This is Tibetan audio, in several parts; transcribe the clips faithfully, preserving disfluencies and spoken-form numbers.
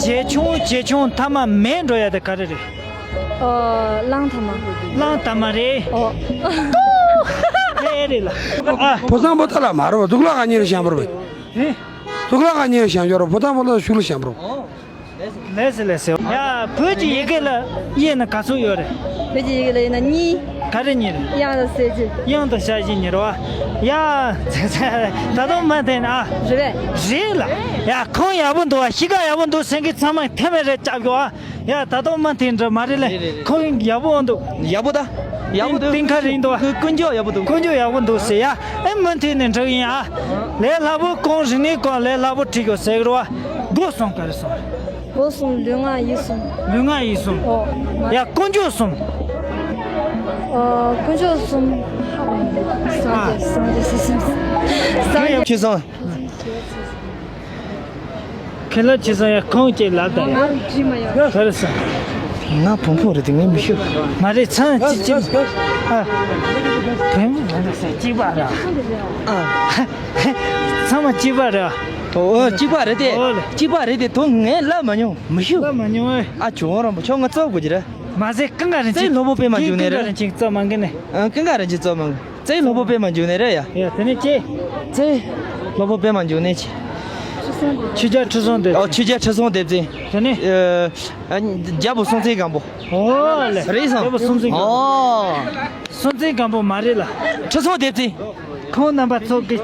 ཇེ་ཆུང་ཇེ་ཆུང་མཐའ་མ་མེད་འགྲོ་ཡ་དེ་ག་རེ་རེད། ཨོ། གླང་དར་མ། གླང་དར་མ་རེད། ཨོ། ཨེ་རེད་ལ། ཨ། ཕོ་བཟང་པོ་ཐ་ལ་མ་རོ། དུག་ལ་ག་ཉེར་ཞང་པོ་རེད། ཨེ། དུག་ལ་ག་ཉེར་ཞང་པོ་རོ། ཕོ་བཟང་པོ་ལ་ཤུགས་ལ་ཞང་པོ་རོ། ལེ་སི་ལེ་སི། ཡ། བོད་ཀྱི་ཡི་གེ་ལ་དབྱེ་ན་ག་ཚོད་ཡོད་རེད། བོད་ཀྱི་ཡི་གེ་ལ་དབྱེ་ན་གཉིས། ག་རེ་གཉིས་རེད། དབྱངས་དང་བྱ་བྱེད་གཉིས་རེད་བ། ཡ། ད་དུང་མ་འཐེན་ཨ། རེད་པས། རེད་ལ། ཡ། ཁོང་ཡག་པོ་འདུག་བ། གཤིས་ཀ་ཡག་པོ་འདུག་ཟེར་མཁན་ཚང་མ་མཐེ་མོ་རེ་བཅག་གོ་ཨ། ཡ། ད་དུང་མ་འཐེན་འདྲ་མ་རེད་ལེ། རེད་རེད་རེད། ཁོང་ཡག་པོ་འདུག་ཡག་པོ་ད། ཡག་པོ་འདུག་གཏིང་ཁ་རིང་འདུག་བ། ཀུན་སྤྱོད་ཡག་པོ་འདུག་ཀུན་སྤྱོད་ཡག་པོ་འདུག་ཟེར་ཡ། ཨེ། མ་འཐེན་ནས་འགྲིག་ཡིན་ཨ། ལས་སླ་པོ་གོང་རིག་གནས་གོང་ལས་སླ་པོ་ཁྲིད་དགོས་ཟེར་གི་རེད་བ། སྒོ་གསུམ་ག་རེ་གསུམ། སྒོ་གསུམ་ལུས་ངག་ཡིད་གསུམ། ལུས་ངག་ཡིད་གསུམ། ཨོ། མ། ཡ། ཀུན་སྤྱོད་གསུམ། ཨོ། ཀུན་སྤྱོད་གསུམ། ཨ། སངས་རྒྱས་སངས་རྒྱས་སངས་རྒྱས། ཁྱེད་སོང་། ཁྱེད་ལ་ཁྱེད་སོང་། ཡ། ཁོང་ཅིག་ལབ་དང་། ང་བྲིས་མ་ཡོང་། ག་རེ་ཟེར། ང་བོང་བུ་རེད་དེ་ངས་མི་ཤེས། མ་རེད། ཚང་ཅི་ཅི། ཨ། བོན་མ་རེད་ཟེར་གཅིག་པ་རེད། ཨ། ཚང་མ་གཅིག་པ་རེད། ཨོ། གཅིག་པ་རེད་དེ། ཨོ་ལེ། གཅིག་པ་རེད་དེ། དོ་ངས་ལབ་མ་མྱོང་། མི་ཤེས། ལབ་མ་མྱོང་ཨེ། ཨ། ཇོ་བོ་རིན་པོ་ཆེ་ང་ཚོ་དགོས་ཀྱི་རེད། མ་ཟད་ཀུན་དགའ་རིན་ཆེན། རྩེ་སློབ་དཔོན་པད་མ་འབྱུང་གནས་རེད། ཀུན་དགའ་རིན་ཆེན་རྩོམ་མང་གི་ནས། ཨ། ཀུན་དགའ་རིན་ཆེན་རྩོམ་མང་གི། རྩེ་སློབ་དཔོན་པད་མ་འབྱུང་གནས་རེད་ཡ། ཡ། དེ་ནས་ཅི། རྩེ་སློབ་དཔོན་པད་མ་འབྱུང་གནས་ཅི། ཆོས་རྒྱལ་ཁྲི་སྲོང་ལྡེ། ཨོ། ཆོས་རྒྱལ་ཁྲི་སྲོང་ལྡེ་བཙན། དེ་ནས། ཨ། རྒྱལ་པོ་སྲོང་བཙན་སྒམ་པོ། ཨོ་ལེ། རེད་སོང་། རྒྱལ་པོ་སྲོང་བཙན་སྒམ་པོ། ཨོ། སྲོང་བཙན་སྒམ་པོ་མ་རེད་ལ། ཁྲི་སྲོང་ལྡེ་བཙན། ཁོང་རྣམ་པ་ཚོ་གི་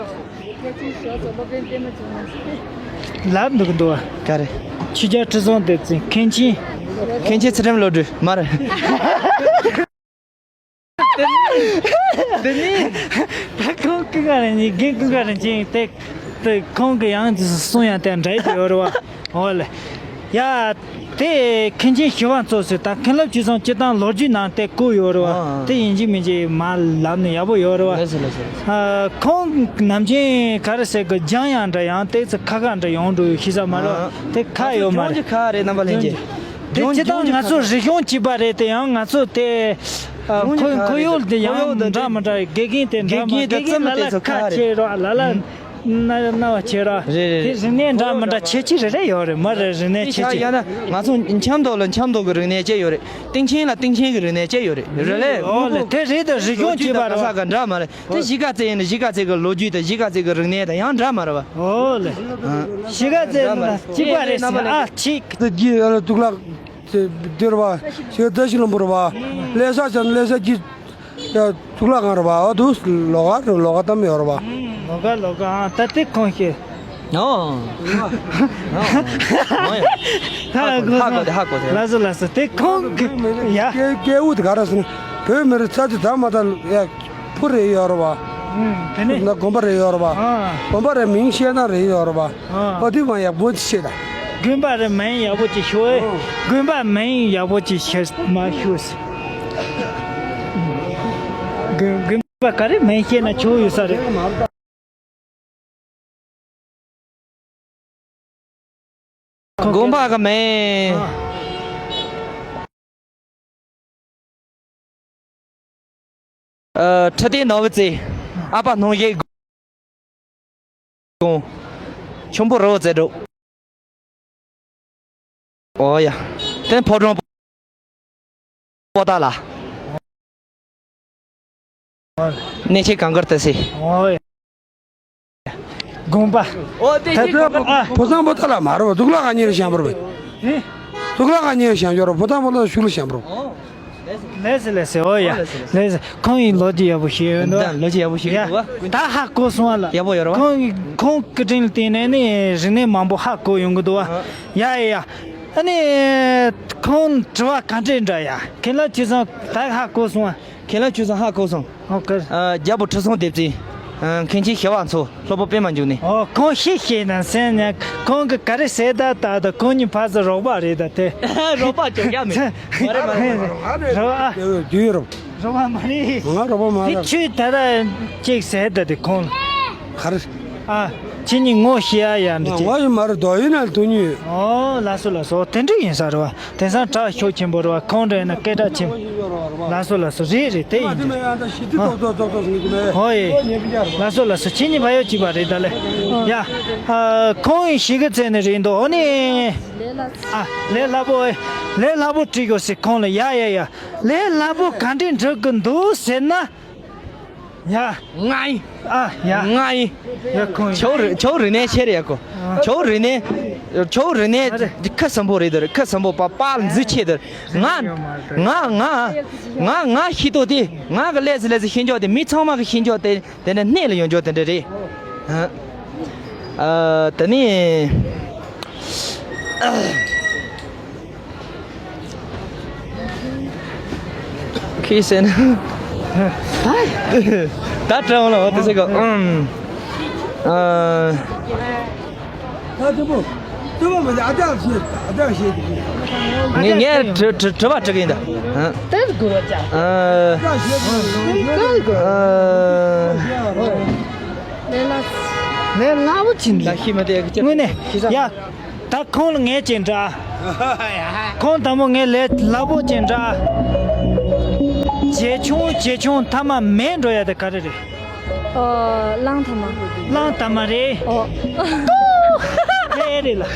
ལབ་འདུག་འདུག་བ། ག་རེ། ཆོས་རྒྱལ་ཁྲི་སྲོང་ལྡེ་བཙན། མཁན་ཆེན། མཁན་ཆེན་ཚུལ་ཁྲིམས་བློ་གྲོས་མ་རེད། དེ་ནི། ད་ཁོང་ཀུན་དགའ་རིན་ཆེན། རྒན་ཀུན་དགའ་རིན་ཆེན་དེ། དེ་ཁོང་གི་ཡང་གསུང་ཡང་དེ་འདྲ་ཡོད་རེད་བ། འོ་ལེ། ཡ། དེ་མཁན་ཆེན་ཞི་བ་འཚོ་ཟེར། ད་མཁན་སློབ་ཆོས་གསུམ་སྤྱིར་བཏང་ལོ་རྒྱུས་ནང་དེ་བཀོད་ཡོད་རེད་བ། ཨ། དེ་ཡིན་གཅིག་མིན་གཅིག་མར་ལབ་ན་ཡག་པོ་ཡོད་རེད་བ། ལགས་སོ་ལགས་སོ། ཨ། ཁོང་ནམ་རྒྱུན་ག་རེ་ཟེར་གི། སྦྱང་ཡང་འདྲ། ཡང་ཏོག་ཙམ་ཁ་ཁ་འདྲ་ཡོང་འགྲོ་ཤེས་ས་མ་རེད། ཨ། དེ་ཁ་ཡོད་མ་རེད། ཁ་རེད་རྣམ་པ་ལྷན་རྒྱས། དེ་སྤྱིར་བཏང་ང་ཚོ་རིག་གཞུང་གཅིག་པ་རེད་དེ། ཡང་ང་ཚོ་དེ། ཨ། ཁོར་ཡུག་དེ་ཡང་འདྲ་མི་འདྲ། དགེ་རྒན་དེ་འདྲ་མི། དགེ་རྒན་ལ་ལ་ཁ་ཆེ་རོགས། ལ་ལ་རྣ་བ་ཆེ་རོགས། རེད་རེད་རེད། དེ་རིག་གནས་འདྲ་མི་འདྲ་ཁྱད་ཆོས་རེ་རེ་ཡོད་རེད། མ་རེད། རིག་གནས་ཁྱད་ཆོས། ཡང་ན་ང་ཚོ་འཆམ་མདོ་ལ་འཆམ་མདོ་གི་རིག་གནས་བཅས་ཡོད་རེད། སྟེང་ཆེན་ལ་སྟེང་ཆེན་གྱི་རིག་གནས་བཅས་ཡོད་རེད། རེད་ལེ། འོ་ལེ། དེ་རེད་དེ། རིག་གཞུང་གཅིག་པ་རེད་བ། ས་ག་འདྲ་མ་རེད། དེ་གཞིས་ཀ་རྩེ་ཡིན་ན་གཞིས་ཀ་རྩེ་གི་ལོ་རྒྱུས་དང་། གཞིས་ཀ་རྩེ་གི་རིག་གནས་དང་ཡང་འདྲ་མ་རེད་བ། འོ་ལེ། ཨ། གཞིས་ཀ་རྩེ་ཡིན་ན་གཅིག་པ་རེད་ཟེར། ཨ། གཅིག་དེ་རྒྱུ་ཡོད་ལ་དུག་ལག་དེ་དེ་རེད་བ། ཞེ་ད་ཤི་ལམ་པོ་རེད་བ། ལེ་ས་ཅན་ལེ་ས་གི་ཡ་དུག་ལག་ཁང་རེད་བ། འོ་དུ་ལོག་ག་ལོག་ག་དམ་ཡོད་རེད་བ། ལོག་ག་ལོག་ག། ཨ། ད་དེ་ཁོང་ཤེས། ཨོ། ཨོ། ཨོ་ཡ། ཧ་གོ་ཧ་གོ་དེ་ཧ་གོ་དེ། ལགས་སོ་ལགས་སོ། དེ་ཁོང་གི་ཡ། སྐད་སྐད་འུ་དེ་ག་རེ་ཟེར་ན། བོད་མི་རིགས་ས་ཆ་དར་མ་དར་ཡ་ཕུ་རེ་ཡོད་རེད་བ། ཨུམ། དེ་ནས་ན་དགོན་པ་རེ་ཡོད་རེད་བ། ཨ། དགོན་པ་རེ་མིང་ཤེས་ན་རེ་ཡོད་རེད་བ། ཨ། ཨོ་དེ་མ་ཡག་པོ་ཅིག་ཤེས་ད། དགོན་པ་རེ་མིང་ཡག་པོ་ཅིག་ཤོད། ཨོ། དགོན་པ་མིང་ཡག་པོ་ཅིག་ཤེས་མ་ཤོད། དགོན་དགོན་པ་ག་རེ་མིང་ཤེས་ན་ཆོག་ཡོད་ས་རེད། དགོན་པ་གི་མིང་། ཨ། ཁྲི་སྟེང་ནོར་བུ་རྩེ། ཨ་ཕ་སྣང་བཞད་དགོན། ཆུང་པོ་རི་བོ་རྩེ་དྲུག། ཨོ་ཡ། དེ་ཕོ་བྲང་པོ་ཏཱ་ལ། གནས་ཆེན་གངས་དཀར་ཏི་སེ། ཨོ་ཡ། དགོན་པ། ཨོ་དེ་ད་ལྟ་ཕོ་བཟང་པོ་ཏཱ་ལ་མ་རེད་བ། དུག་ལག་ཁང་ཉེར་ཞང་པོ་རེད་བ། ཨེ། དུག་ལག་ཁང་ཉེར་ཞང་པོ་རེད། ཕོ་བཟང་པོ་ཏཱ་ལ་ཤུགས་ལ་ཞང་པོ་རེད་བ། ལེ་སི་ལེ་སི། ཨོ་ཡ། ལེ་སི་ལེ་སི། ཁོང་ཡིན་ལོ་རྒྱུས་ཡག་པོ་ཤེས་ཡོད་འདུག་ད་ལོ་རྒྱུས་ཡག་པོ་ཤེས་ཡོད་འདུག་བ། ད་ཧ་གོ་སོང་བ་ལ། ཡག་པོ་ཡོད་རེད་བ། ཁོང་ཁོང་སྐུ་དྲིན་ལ་བརྟེན་ནས་ནི་རིག་གནས་མང་པོ་ཧ་གོ་ཡོང་གི་འདུག་བ། ཡ་ཡ་ཡ། ཨ་ནི་ཁོང་དྲི་བ་ག་འདྲས་འདྲ་ཡ། མཁན་སློབ་ཆོས་གསུམ་ད་ཧ་གོ་སོང་བ། མཁན་སློབ་ཆོས་གསུམ་ཧ་གོ་སོང་། ཨོ་ཀེ། ཨ། རྒྱལ་པོ་ཁྲི་སྲོང་ལྡེ་བཙན། ཨ། མཁན་ཆེན་ཞི་བ་འཚོ། སློབ་དཔོན་པད་མ་འབྱུང་གནས། ཨོ། ཁོང་ཤེས་ཤེས་ན་སེམས་ཉག་ཁོང་གི་ག་རེ་ཟེར་ད་ད་ད་ཁོང་གཉིས་ཕ་ཚོ་རོགས་པ་རེད་ད་དེ། རོགས་པ་ཅོག་ཡ་མེད། མ་རེད་མ་རེད་མ་རེད། རོགས་པ། དུས་རོགས། རོགས་པ་མ་རེད། ང་རོགས་པ་མ་རེད། དེ་ཁྱོད་ད་ད་ཅིག་ཟེར་ད་དེ་ཁོང་ལ། ག་རེ། ཨ། ཁྱེད་གཉིས་ངོ་ཤེས་ཡ་ཡ་འདྲི་ཅིག་ང་ཡི་མ་རེད་དོ་ཡིན་ན་དུ་ཉིད། ཨོ་ལགས་སོ་ལགས་སོ། དེ་འདྲ་ཡིན་ས་རེད་བ། དེང་སང་གྲགས་ཤུགས་ཆེན་པོ་རེད་བ། ཁོང་འདྲ་ཡིན་ན་སྐད་གྲགས་ཆེན་པོ། ལགས་སོ་ལགས་སོ། རེད་རེད། དེ་ཡིན་འདྲ། ཨོ་ཡེ། ལགས་སོ་ལགས་སོ། ཁྱེད་གཉིས་བ་ཡོད་ཅིག་པ་རེད་ད་ལེ། ཡ། ཨ། ཁོང་ཡིན་ཞིག་གི་ཚེ་ནས་རེད་འདུག་ཨོ་ནི། ཨ། ལས་སླ་པོ། ལས་སླ་པོ་བྲིས་དགོས་ཟེར་ཁོང་ལ། ཡ་ཡ་ཡ། ལས་སླ་པོ་ག་འདྲས་འབྲི་གི་འདུག་ཟེར་ན། ཡ། ང་ཡིན། ཨ་ཡ། ང་ཡིན། ཡ་ཁོང་ཡིན། ཆོ་རི་ཆོ་རི་ནས་ཆེ་རེད་ཡ་ཁོ། ཨ། ཆོ་རི་ནས། ཆོ་རི་ནས་ཨ་རེ། ཁ་སམ་པོ་རེད་དོ་རེད། ཁ་སམ་པོ་པ་པ་ལ་འཛུལ་ཆེ་དོ་རེད། ང་ང་ང་ང་ཤི་ཏོ་དེ་ང་གི་ལས་སུ་ལས་སུ་ཤེས་འཇོག་དེ་མི་ཚང་མ་གི་ཤེས་འཇོག་དེ་དེ་འདྲ་སྣེ་ལ་ཡོང་འཇོག་དེ་འདྲ་རེད། ཨ། ཨ། དེ་ནས། ཁྱི་ཟེར་ན། ད་དྲན་འོང་ལ་འོ་དེ་ཟེར་གོ་ཨམ། ཨ། ད་དུ་བོ། དུ་བོ་མ་ཨ་ཅག་ཤེས་ཨ་ཅག་ཤེས་ཀྱི། ངས་ངས་དྲི་དྲི་དྲི་བ་དྲི་གི་ཡིན་ད། ཨ། ཨ། ལས་སླ་པོ་ཅིག་འདུག་ལས་སླ་པོ་ཅིག་འདུག་དངོས་གནས་ཡ། ད་ཁོང་ལ་ངས་ཅིག་འདྲི། ཁོང་དང་པོ་ངས་ལས་སླ་པོ་ཅིག་འདྲི། ཇེ་ཆུང་ཇེ་ཆུང་མཐའ་མ་མེད་འགྲོ་ཡ་དེ་ག་རེ་རེད། ཨོ། གླང་དར་མ། གླང་དར་མ་རེད། ཨོ། ཨེ་རེད་ལ། ཨ་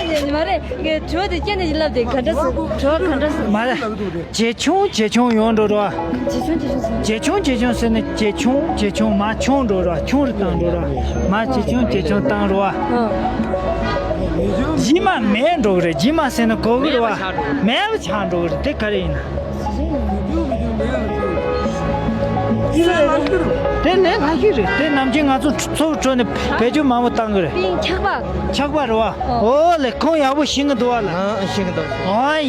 ནི་མ་རེད། ངས་དྲི་བ་དེ་སྐྱེ་ནས་ལབ་དེ་ག་འདྲ་སོང་། དྲི་བ་ག་འདྲ་སོང་། མ་རེད། ཇེ་ཆུང་ཇེ་ཆུང་ཡོང་འགྲོ་རོགས། ཇེ་ཆུང་ཇེ་ཆུང་ཟེར། ཇེ་ཆུང་ཇེ་ཆུང་ཟེར་ནས་ཇེ་ཆུང་ཇེ་ཆུང་མར་ཆུང་འགྲོ་རོགས། ཆུང་རུ་བཏང་འགྲོ་རོགས། མར་ཇེ་ཆུང་ཇེ་ཆུང་བཏང་རོགས། ཨ། རྗེས་མ་མེད་འགྲོ་གི་རེད། རྗེས་མ་ཟེར་ན་གོ་གི་རེད་བ། མེད་པ་ཆགས་འགྲོ་གི་རེད། དེ་ག་རེ་ཡིན་ན། དེ་ལས་སླ་ཤོས་རེད། དེ་ནམ་རྒྱུན་ང་ཚོ་ཚོགས་གྲོལ་ནས་བེད་སྤྱོད་མང་པོ་བཏང་གི་རེད། པིང་ཆག་པ། ཆག་པ་རེད་བ། ཨོ་ལེ། ཁོང་ཡག་པོ་ཤེས་གི་འདུག་བ་ལ། ཨ། ཤེས་གི་འདུག་ཨོ་ཡ།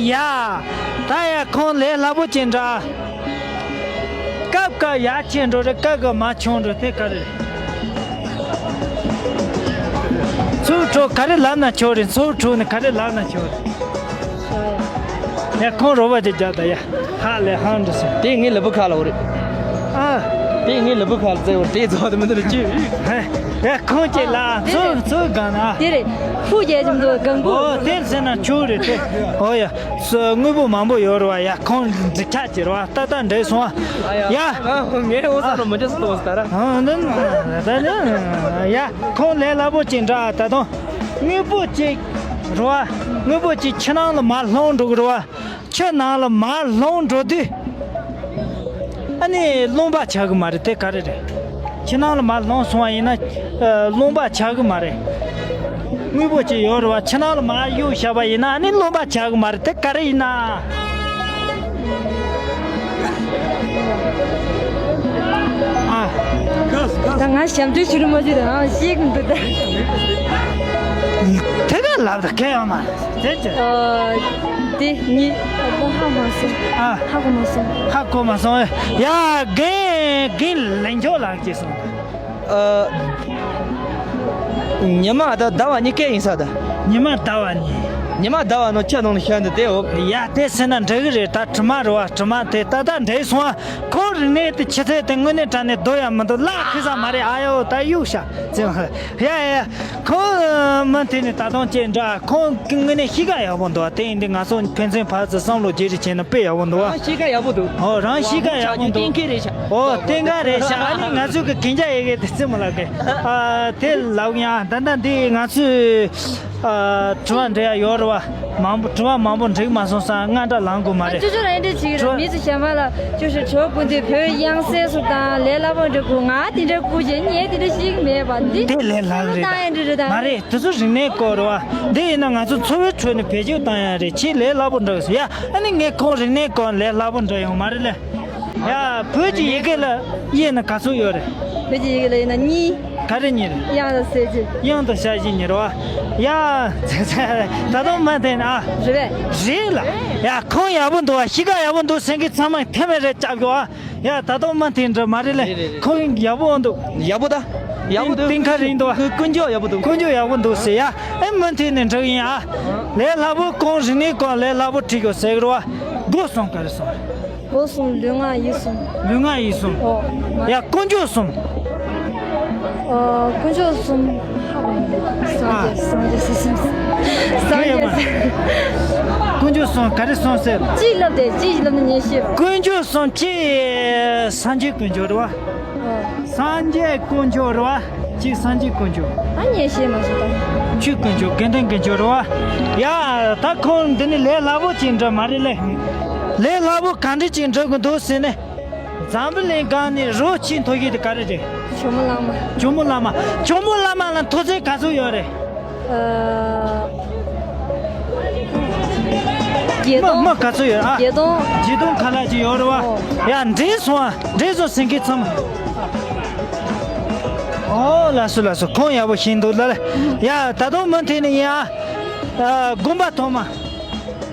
ད་ཡ་ཁོང་ལས་སླ་པོ་ཅིག་འདྲ། སྐབས་སྐབས་ཡར་ཆེ་འགྲོ་རེད། སྐབས་སྐབས་མར་ཆུང་འགྲོ། དེ་ག་རེ་རེད། ཚུར་འགྲོ་ག་རེ་ལབ་ན་ཆོག་རེད། ཚུར་འགྲོ་ནས་ག་རེ་ལབ་ན་ཆོག་རེད། ཡ་ཁོང་རོ་བ་དེ་རྒྱག་ད་ཡ། ཧ་ལས་ཧང་འདྲ་སོང་། དེ་ངའི་ལུས་པོ་ཁ་ལ་འོ་རེད། ཨ། དེ་ངའི་ལུས་པོ་ཁ་ལ་བཙལ་བར་དེ་རྫོགས་དེ་མི་འདུག་ཅི། ཡ་ཁོང་ཅེ་ལ་ཚུར་ཚུར་གང་ན། དེ་རེད། ཕུག་རྒྱལ་ཁྱིམ་ཚོ་གང་པོ། ཨོ་དེར་ཟེར་ན་ཆོག་རེད་དེ། ཨོ་ཡ། སོ་དངོས་པོ་མང་པོ་ཡོད་རེད་བ། ཡ་ཁོང་འདི་ཆ་ཅེ་རེད་བ། ཏག་ཏག་འདྲེས་སོང་ཨ། ཡ། ངའི་འོ་ས་རུ་མི་འདྲེས་སོང་ཟེར་ད་ར། ཨ་ནི་ད་ནི་ཡ་ཁོང་ལས་སླ་པོ་ཅིག་འདྲ། ད་དུང་དངོས་པོ་ཅིག་རེད་བ། དངོས་པོ་ཅིག་ཕྱི་ནང་ལ་མར་ལྷུང་འགྲོ་གི་རེད་བ། ཕྱི་ནང་ལ་མར་ལྷུང་འགྲོ་དུས། ཨ་ནི་རློན་པ་ཆགས་གི་མ་རེད། དེ་ག་རེ་རེད། ཕྱི་ནང་ལ་མར་ལྷུང་སོང་བ་ཡིན་ན། ཨ། རློན་པ་ཆགས་གི་མ་རེད། དངོས་པོ་ཅིག་ཡོད་རེད་བ། ཕྱི་ནང་ལ་མར་གཡུག་བཞག་པ་ཡིན་ན་ཨ་ནི་རློན་པ་ཆགས་གི་མ་རེད། དེ་ག་རེ་ཡིན་ན། ཨ། ད་ང་ཞབས་འདྲེན་ཞུ་རུ་མ་བྱུང་། ད་ང་ཤེས་ཀྱི་འདུག་ད། དེ་ག་ལབ་ད་གལ་ཡོད་མ་རེད། དེ་ཅི། ཨ། དེ་གཉིས། ཨ། ཧ་མ་སོང་། ཨ། ཧ་གོ་མ་སོང་། ཧ་གོ་མ་སོང་། ཡ། རྒན་རྒན་ལེན་ཆོག་ལགས་ཀྱིས་སོང་། ཨ། ཉི་མ་ད་ཟླ་བ་གཉིས་ཀའི་ཡིན་ས་ད། ཉི་མ་ཟླ་བ་གཉིས། ཉི་མ་ཟླ་བ་ནོ་ཁྱེད་ནང་ལ་ཤར་འདུག་དེ་འོ། ཡ་དེ་ཟེར་ན་འགྲིག་གི་རེད། ད་དྲི་མ་རེད་བ། དྲི་མ་དེ་ཏག་ཏག་འགྲིག་སོང་ཨ། ཁོ་རིག་གནས་དེ་ཆུ་ཚད་དེ་དངོས་གནས་དྲང་གནས་རྡོ་ཡང་མི་འདུག་ལག་ཁེ་ས་མ་རེད། ཨ་ཡོ་ད་གཡུག་ཤ་ཙེ། ཡ་ཡ་ཡ། ཁོ་མུ་མཐུད་ནས་ད་དུང་ཅེས་འདྲ། ཁོང་དངོས་གནས་གཤིས་ཀ་ཡག་པོ་འདུག་དེ་ཡིན་དུས་ང་ཚོ་ཕན་ཚུན་ཕར་ཚུར་བསམ་བློ་བརྗེ་རེས་བྱས་ན་དཔེ་ཡག་པོ་འདུག་ཨ། གཤིས་ཀ་ཡག་པོ་འདུག་ཨོ་རང་གཤིས་ཀ་ཡག་པོ་འདུག་གཏན་འཁེལ་རེད་ཤག་ཨོ་གཏན་འཁེལ་རེད་ཤག་ཨ་ནི་ང་ཚོ་གི་གན་རྒྱ་ཡི་གེ་དེ་རྩེད་མོ་ལགས་ཀྱིས་ཨ་དེ་ལབ་ཡང་ད་ལྟ་འདི་ང་ཚོས་ཨ་དྲི་བ་འདྲི་ཡ་ཡོད་རེད་བ། མང་པོ་དྲི་བ་མང་པོ་འགྲིག་མ་སོང་ཙང་སྔ་དྲགས་ལངས་དགོས་མ་རེད། ཅོ་ཅོ་རང་འདྲ་བྱེད་ཀྱི་རེད། མི་ཚོ་གཞན་པ་ལ་ཅོ་ཞིག་གྲོགས་ཀུན་དེ་བོད་དབྱངས་གསལ་སུ་དང་ལས་སླ་པོ་འདྲ་དགོས། ང་དེ་འདྲ་དགོས་བྱས་ངས་དེ་འདྲ་ཞིག་མེད་པ་འདི། དེ་ལས་སླ་གི་རེད་ད། ད་ཡང་འདྲ་རེད་ད། མ་རེད། དེ་ཚོ་རིག་གནས་སྐོར་རེད་བ། འདི་ཡིན་ན་ང་ཚོ་འཚོ་བའི་ཁྲོད་ནས་བེད་སྤྱོད་བཏང་ཡ་རེད། ཁྱེད་ལས་སླ་པོ་འདྲ་གི་སོ་ཡ། ཨ་ནི་ངས་ཁོང་རིག་གནས་སྐོར་ལས་སླ་པོ་འདྲ་ཡོང་མ་རེད་ལེ། ཡ། བོད་ཀྱི་ཡི་གེ་ལ་དབྱེ་ན་ག་ཚོད་ཡོད་རེད། བོད་ཀྱི་ཡི་གེ་ལ་དབྱེ་ན་གཉིས། ག་རེ་གཉིས་རེད། དབྱངས་དང་གསལ་བྱེད། དབྱངས་དང་གསལ་བྱེད་གཉིས་རེད་བ། ཡ། ད་དུང་མུ་མཐུད་ནས་ཨ། རེད་པས། རེད་ལ། ཡ་ཁོང་ཡག་པོ་འདུག་བ། གཤིས་ཀ་ཡག་པོ་འདུག་ཟེར་མཁན་ཚང་མ་ཐེ་མེ་རེ་རྒྱབ་དགོས་ཨ། ཡ་ད་དུང་མུ་མཐུད་འདྲ་མ་རེད་ལེ། རེད་རེད་རེད། ཁོང་ཡག་པོ་འདུག་ཡག་པོ་ད། ཡག་པོ་འདུག་གཏན་འཁེལ་རེད་འདུག་ཀུན་སྤྱོད་ཡག་པོ་འདུག་ཀུན་སྤྱོད་ཡག་པོ་འདུག་ཟེར་ཡ། ཨེ་མུ་མཐུད་ནས་འགྲིག་ཡིན་ཨ། ལས་སླ་པོ་ཁོང་རིག་གནས་སྐོར་ལས་སླ་པོ་ཁྲིད་དགོས་ཟེར་གི་རེད་བ། སྒོ་གསུམ་ག་རེ་གསུམ། སྒོ་གསུམ་ལུས་ངག་ཡིད་གསུམ། ལུས་ངག་ཡིད་གསུམ། ཨོ། ཡ་ཀུན་སྤྱོད་གསུམ། ཨ། དཀོན་མཆོག་གསུམ། ཧ་གོ་མི་འདུག་སངས་རྒྱས། སངས་རྒྱས་སི་སི། སངས་རྒྱས་སི། དཀོན་མཆོག་གསུམ་ག་རེ་གསུངས་ཟེར། གཅིག་ལབ་དེ། གཅིག་ལབ་ན་ཉན་ཤེས་པ། དཀོན་མཆོག་གསུམ། གཅིག་སངས་རྒྱས་དཀོན་མཆོག་རེད་བ། ཨ། སངས་རྒྱས་དཀོན་མཆོག་རེད་བ། གཅིག་སངས་རྒྱས་དཀོན་མཆོག་ད་ཉན་ཤེས་མ་སོང་ད། ཆོས་དཀོན་མཆོག་དགེ་འདུན་དཀོན་མཆོག་རེད་བ། ཡ། ད་ཁོང་འདི་ནི་ལས་སླ་པོ་ཅིག་འདྲ་མ་རེད་ལེ། ལས་སླ་པོ་ག་འདྲ་ཅིག་འགྲུབ་གི་འདུག་ཟེར་ནས། འཛམ་བུ་གླིང་སྒང་ནས་རོ་ཆེས་མཐོ་ཤོས་དེ་ག་རེ་རེད། ཇོ་མོ་གླང་མ། ཇོ་མོ་གླང་མ། ཇོ་མོ་གླང་མ་ལ་མཐོ་ཚད་ག་ཚོད་ཡོད་རེད། ཨ། བརྒྱད་སྟོང་། མི་མི་ག་ཚོད་ཡོད་ཨ། བརྒྱད་སྟོང་། བརྒྱད་སྟོང་ཁ་ལག་ཅིག་ཡོད་རེད་བ། ཨོ། ཡ། འགྲིག་སོང་ཨ། འགྲིག་སོང་། སེང་གེ་ཚང་མ། ཨོ། ལགས་སོ་ལགས་སོ། ཁོང་ཡག་པོ་ཤེས་འདུག་ལ་ལ། ཡ། ད་དུང་མུ་མཐུད་ནས་ཡིན་ཨ། ཨ། དགོན་པ་ཐོག་མ།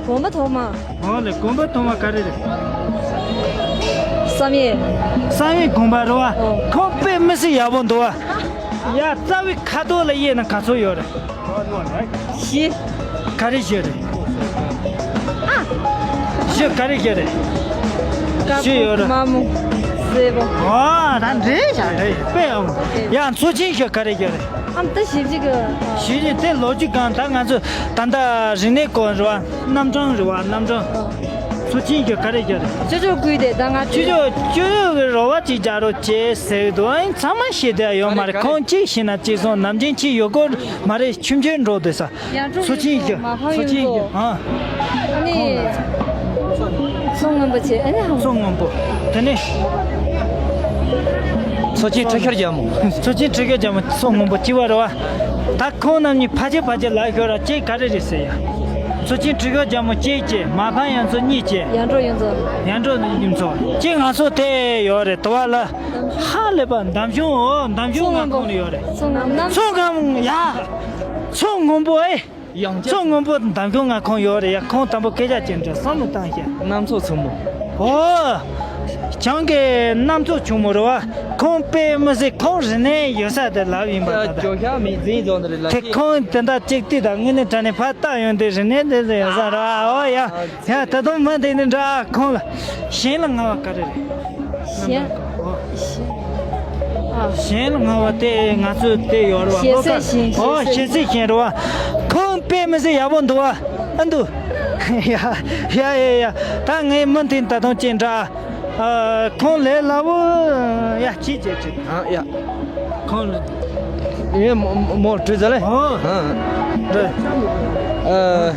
དགོན་པ་ཐོག་མ། ཨོ་ལེ། དགོན་པ་ཐོག་མ་ག་རེ་རེད། བསམ་ཡས། བསམ་ཡས་དགོན་པ་རེད་བ། ཨོ། ཁོང་དཔེ་མི་སྲིད་ཡག་པོ་འདུག་བ། ཡ། རྩ་བའི་ཁ་དོག་ལ་དབྱེ་ན་ག་ཚོད་ཡོད་རེད། བཞི། ག་རེ་བཞི་རེད། ཨ། བཞི་ག་རེ་བཞི་རེད། བཞི་ཡོད་རེད། དམར་མོ། སེར་པོ། ཨ། ད་འདྲེས་བཞག་རེད། དཔེ་ཡག་པོ། ཡ། མཚོ་ཆེན་བཞི་ག་རེ་བཞི་རེད། ཨམ། ད་བཞི་བཞི་གི། བཞི་བཞི་དེ་ལོ་རྒྱུས་སྒང་ད་ང་ཚོ་ད་ལྟ་རིག་གནས་སྐོར་རེད་བ། རྣམ་གྲངས་རེད་བ། རྣམ་གྲངས། མཚོ་ཆེན་བཞི་ག་རེ་བཞི་རེད། ཅོ་ཅོ་སྐུལ་དེ་ད་ང་ཅོ་ཅོ་ཅོ་ཅོ་གི་རོ་བ་ཅིག་རྒྱག་རོགས་བྱེད་ཟེར་གི་འདུག་ཨ་ནི་ཚང་མ་ཤེས་བསྡད་ཡོད་མ་རེད། ཁོང་གཅིག་ཤེས་ན་གཅིག་སོང་། ནམ་རྒྱུན་གཅིག་ཡོད་སྐོར་མ་རེད། ཆུང་ཆུང་འགྲོ་བསྡད་ས། ཡར་འགྲོ། མཚོ་ཆེན་བཞི། མ་ཕམ། མཚོ་ཡོད་ཆེན་བཞི། ཚོ། ཨ། ཨ་ནི། མཚོ་སྔོན་པོ་བྱས། ཨ་ནི་ཧ། མཚོ་སྔོན་པོ། དེ་ནས། མཚོ་ཆེན་ཁྲི་ཤོར་རྒྱལ་མོ། མཚོ་ཆེན་ཁྲི་ཤོར་རྒྱལ་མོ། མཚོ་སྔོན་པོ་གཅིག་པ་རེད་བ། ད་ཁོང་རྣམ་གཉིས་ཕལ་ཆེར་ཕལ་ཆེར་ལབ་ཤོར་ར། གཅིག་ག་རེ་རེད་ཟེར་ཡ། མཚོ་ཆེན་ཁྲི་ཤོར་རྒྱལ་མོ་གཅིག་བྱས། མ་ཕམ་ཡུལ་ཚོ་གཉིས་བྱས། ཡར་འབྲོག་ཡུལ་ཚོ། ཡར་འབྲོག་ཡུལ་ཚོ་གཅིག་ང་ཚོ་དེ་ཡོད་རེད། དུ་བ་ལ། ཧ་ལས་པ། འདམ་གཞུང་། འོ། འདམ་གཞུང་ང་ཁོང་ལ་ཡོད་རེད། མཚོ་སྔོན། མཚོ་སྔོན། ཡ། མཚོ་སྔོན་པོ་ཨེ། ཡང་བསྐྱར། མཚོ་སྔོན་པོ་འདམ་གཞུང་ང་ཁོང་ཡོད་རེད་ཡ། ཁོང་དང་པོ་སྐད་ཆ་ཅིག་འདྲ་བསམ་བློ་བཏང་ཤག་གནམ་མཚོ་ཆེན་མོ། ཨོ། བྱང་གི་གནམ་མཚོ་ཆེན་མོ་རེད་བ། ཁོང་དཔེ་མི་སྲིད། ཁོང་རིག་གནས་ཡོད་ས་དེ་ལབ་ཡིན་པ་ད་ལྟ། ཇོ་ཤ་མི་འཛིན་ཇོ་འདི་རེད་ལ། དེ་ཁོང་དེ་འདྲ་གཅིག་ལྟོས་དང་། དངོས་གནས་དྲང་གནས་ཕར་ལྟ་ཡོང་དུས་རིག་གནས་དེ་ཚོ་ཡོད་ས་རེད་བ། ཨོ་ཡ། ཡ། ད་དུང་མུ་མཐུད་ནས་འདྲ། ཁོང་ལ་གཞན་ལ་ང་བ་ག་རེ་རེད། གཞན། ཨོ། གཞན། ཨ། གཞན་ལ་ང་བ་དེ་ང་ཚོའི་དེ་ཡོད་རེད་བ། ཞེ་སའི་གཞན། ཨོ། ཞེ་སའི་གཞན་རེད་བ། ཁོང་དཔེ་མི་སྲིད་ཡག་པོ་འདུག་བ། ཨ། འདུག་ཡ་ཡ་ཡ་ཡ། ད་ངས་མུ་མཐུད་ད་དུང་ཅིག་འདྲ། ཨ། ཁོང་ལས་སླ་པོ། ཡ། ཅིག་ཅིག་ཅིག་ཨ། ཡ། ཁོང་། ངས་མོ་མོ་དྲིས་ཟ་ལེ། ཨོ། ཨ། འདྲ། ཨ།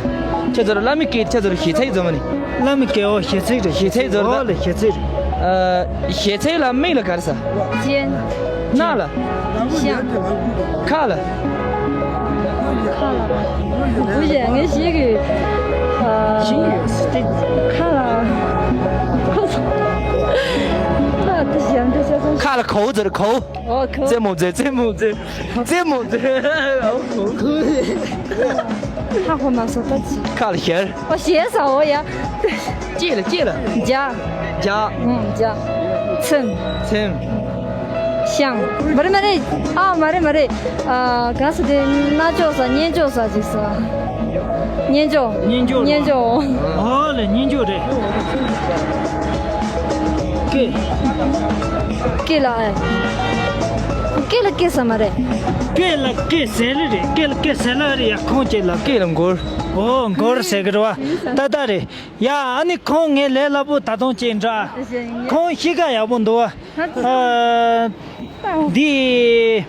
ཁྱེད་ཚོར་བླ་མའི་སྐད་ཁྱེད་ཚོར་ཞེ་ཚིག་རྫོགས་མ་ནི། བླ་མའི་སྐད། ཨོ། ཞེ་ཚིག་རེད། ཞེ་ཚིག་རྫོགས། ཨོ་ལེ། ཞེ་ཚིག་རེད། ཨ། ཞེ་ཚིག་ལ་མིག་ལ་ག་རེ་ཟ། སྤྱན། སྣ་ལ། ཤ། ཁ་ལ། ཁ་ལ། བུ་ཡ། ངས་ཤེས་གི། ཨ། ཤེས་གི། ཁ་ལ། ཁོ་ཚོ། ཨ། དེ་ཞབས་འདྲེན་བྱ་ས། ཁ་ལ་ཁོ་བོ་ཟེར། ཁོ་བོ། ཨོ། ཁོ་བོ། རྩེད་མོ་རྩེ། རྩེད་མོ་རྩེ། རྩེད་མོ་རྩེ། ཨོ། ཁོ་བོ། ཧ་གོ་མ་སོང་ད་ཅི། ཁ་ལ་ཞལ། ཨོ། ཞལ་ཟ། ཨོ་ཡ། ལྕེ་ལ། ལྕེ་ལ། ལྗ། ལྗ། ཨུམ། ལྗ། ཚིམ། ཚིམ། ཤང་། མ་རེད་མ་རེད། ཨ། མ་རེད་མ་རེད། ཨ། ག་ས་དེ་རྣ་ཅོག་ཟ། སྙན་ཅོག་ཟ་ཅིག་ཟ། སྙན་ཅོག་སྙན་ཅོག་སྙན་ཅོག་ཨོ་ལེ། སྙན་ཅོག་རེད། སྐེ། སྐེ་ལ་ཨེ། སྐེ་ལ་སྐེ་ཟ་མ་རེད། སྐེ་ལ་སྐེ་ཟེར་ལེ་རེད། སྐེ་ལ་སྐེ་ཟེར་ལེ་རེད་ཡ། ཁོང་ཅིག་ལ། སྐེ་ལ་མགུར། ཨོ། མགུར་ཟེར་གི་རེད་བ། ཏག་ཏག་རེད། ཡ། ཨ་ནི་ཁོང་ངའི་ལས་སླ་པོ་ད་དུང་ཅིག་འདྲ། ཁོང་གཤིས་ཀ་ཡག་པོ་འདུག་བ། ཨ། འདི།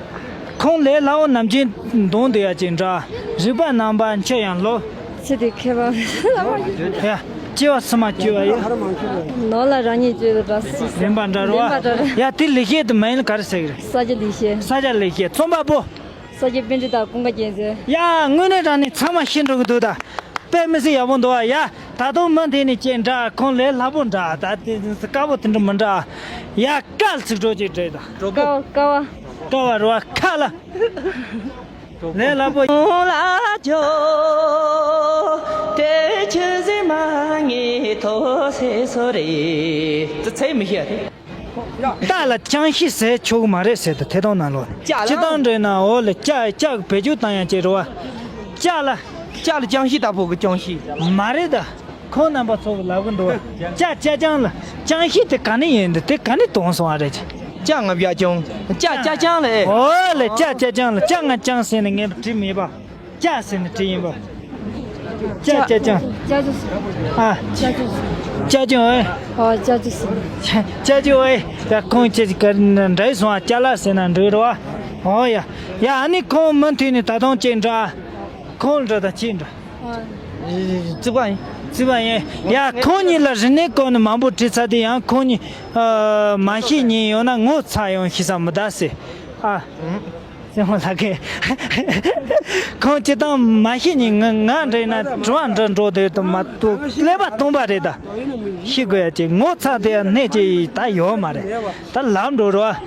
ཁོང་ལས་སླ་པོ་ནམ་རྒྱུན་གདོང་དུ་ཡ་ཅིག་འདྲ། རིག་པ་རྣམ་པ་མཆེ་ཡང་ལོ། ཚེ་འདི་ཁྱད་པར། ཡ། སྐྱེ་བ་སུ་མ་སྐྱེ་བ་ཡ། ནོར་ལ་རང་ཉིད་སྤྱོད་པའི་སྒྲ། ལེན་པ་འདྲ་རེད་བ། ལེན་པ་འདྲ་རེད། ཡ། དེ་ལེགས་བཤད་དེ་མིང་ལ་ག་རེ་ཟེར་གི་རེད། ས་སྐྱ་ལེགས་བཤད། ས་སྐྱ་ལེགས་བཤད། རྩོམ་པ་པོ། ས་སྐྱ་པཎྜི་ཏ་ཀུན་དགའ་རྒྱལ་མཚན། ཡ། དངོས་གནས་དྲང་གནས་ཚང་མ་ཤེས་འགྲོ་གི་འདུག་ད། དཔེ་མི་སྲིད་ཡག་པོ་འདུག་བ་ཡ། ད་དུང་མུ་མཐུད་ནས་ཅིག་འདྲ། ཁོང་ལས་སླ་པོ་འདྲ། ད་དེ་དཀའ་པོ་དེ་འདྲ་མི་འདྲ། ཡ། ཀ་ལ་ཚིག་གྲོགས་ཅིག་འདྲ་ད། ཀ་བ། ཀ་བ། ཀ་བ་རེད་བ། ཁ་ལ། ལས་སླ་པོ། ལ་ཇོ། དེ་ཆུ་ཟི་མ་ངེ་ཐོ་སེ་སོ་རེ། ཚེ་མི་ཤེས་རེད། རྟ་ལ་ཅང་ཤེས་ཟེར་ཆོག་གི་མ་རེད་ཟེར་ཏེ་ཐད་གཏོང་ནང་ལོགས་ལ། ལྕགས་ལ། སྤྱིར་བཏང་འདྲ་ན། འོ་ལེ། ལྕགས། ལྕགས་བེད་སྤྱོད་བཏང་ཡ་ཅིག་རེད་བ། ལྕགས་ལ། ལྕགས་ལ་ཅང་ཤེས་ལྟ་བུ་གི་ཅང་ཤེས། མ་རེད་ད། ཁོང་རྣམ་པ་ཚོ་གི་ལབ་གི་འདུག་བ། ལྕགས། ལྕགས་ཅང་ལ། ཅང་ཤེས་དེ་ག་ནས་ཡིན། འདི་དེ་ག་ནས་དོན་སོང་བ་རེད། ཅ་ང་བྱ་ཅང་། ཅ་ཅ་ཅང་ལ་ཨེ། ཨོ་ལེ། ཅ་ཅ་ཅང་ལ། ཅ་ང་ཅང་ཟེར་ནས་ངས་བྲིས་མེད་པ། ཅ་ཟེར་ནས་བྲིས་ཡིན་པ། ཅ་ཅ་ཅང་། ཅ་ཅ་ཨ། ཅ་ཅ་ཅང་ཨེ། ཨོ་ཅ་ཅ་ཟེར། ཅ་ཅ་ཨེ། ད་ཁོང་ཅི་ག་འདྲ་སོང་ཨ། ཅ་ལགས་ཟེར་ན་འགྲིག་རེད་བ། ཨོ་ཡ། ཡ་ཨ་ནི་ཁོང་མུ་མཐུད་ནས་ད་དུང་ཅིག་འདྲ། ཁོང་འདྲ་དང་ཅི་འདྲ། བརྩིགས་པ་ཡིན། བརྩིགས་པ་ཡིན། ཡ་ཁོང་གཉིས་ལ་རིག་གནས་སྐོར་ནས་མང་པོ་དྲིས་ཚར་དུས་ཡང་ཁོང་གཉིས་ཨ་མ་ཤེས་མཁན་ཡོད་ན་ངོ་ཚ་ཡོང་ཤི་ས་མི་གདའ་ཟེར། ཨ། སེམས་ལྷག་གི། ཁོང་སྤྱིར་བཏང་མ་ཤེས་མཁན་ང་ང་འདྲ་ཡིན་ན་དྲི་བ་འདྲི་འགྲོ་དེ་དུ་མ་གཏོགས་ཀླད་པ་སྟོང་པ་རེད་ད། ཤེས་དགོས་ཡ་ཅིག་ངོ་ཚ་དེ་ཡ་གནས་ཅིག་ད་ཡོད་མ་རེད། ད་ལམ་འགྲོ་རོགས།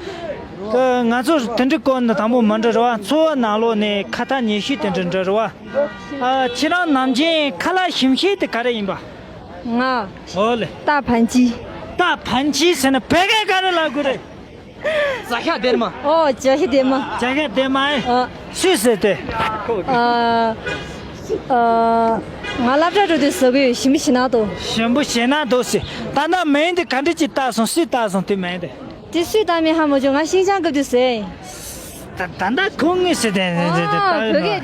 ང་ཚོ་དེ་འདྲའི་སྐོར་ནས་དང་པོ་མ་འདྲི་རོགས། འཚོ་བ་ནང་ལོགས་ནས་ཁ་ཐག་ཉེ་ཤོས་དེ་འདྲ་འདྲི་རོགས། ཨ། ཁྱེད་རང་ནམ་རྒྱུན་ཁ་ལག་ཞིམ་ཤོས་དེ་ག་རེ་ཡིན་པ། ང་། ཨོ་ལེ། རྟ་ཕན་ཅི། རྟ་ཕན་ཅི་ཟེར་ན་བོད་སྐད་ག་རེ་ལབ་དགོས་རེད། བྱ་ཤ་སྡེར་མ། ཨོ་བྱ་ཤ་སྡེར་མ། བྱ་ཤ་སྡེར་མ་ཨེ། ཨ། སུས་ཟེར་ཏེ། ཨ། ཨ། ང་སློབ་གྲྭ་འགྲོ་དུས་ཟ་གི་ཡོད། ཞིམ་པོ་ཞེ་ན་འདུག་ཞིམ་པོ་ཞེ་ན་འདུག་ཟེར། ད་ལྟ་མིང་དེ་ག་འདྲ་ཅིག་བཏགས་སོང་། སུས་བཏགས་སོང་དེ་མིང་དེ། དེ་སུས་བཏགས་མིན་ཧ་མ་གོ། ང་ཤིང་ཅང་སྐབས་དུས་ཟེར། ད་ད་ལྟ་ཁོང་ངོས་ཟེར་ཏེ་ཨ། བོད་སྐད་